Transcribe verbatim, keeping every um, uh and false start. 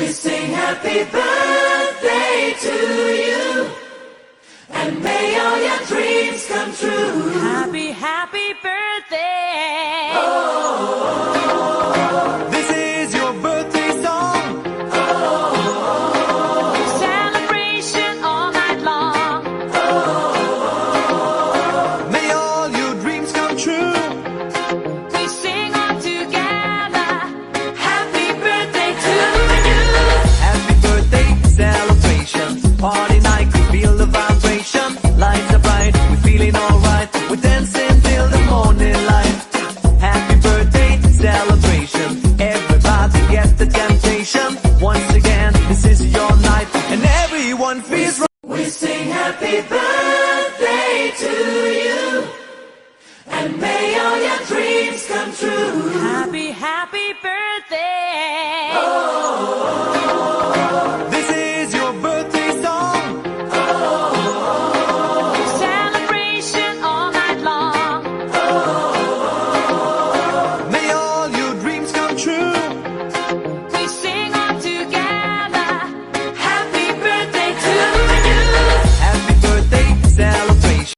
We sing happy birthday to you, and may all your dreams come true. Happy, happy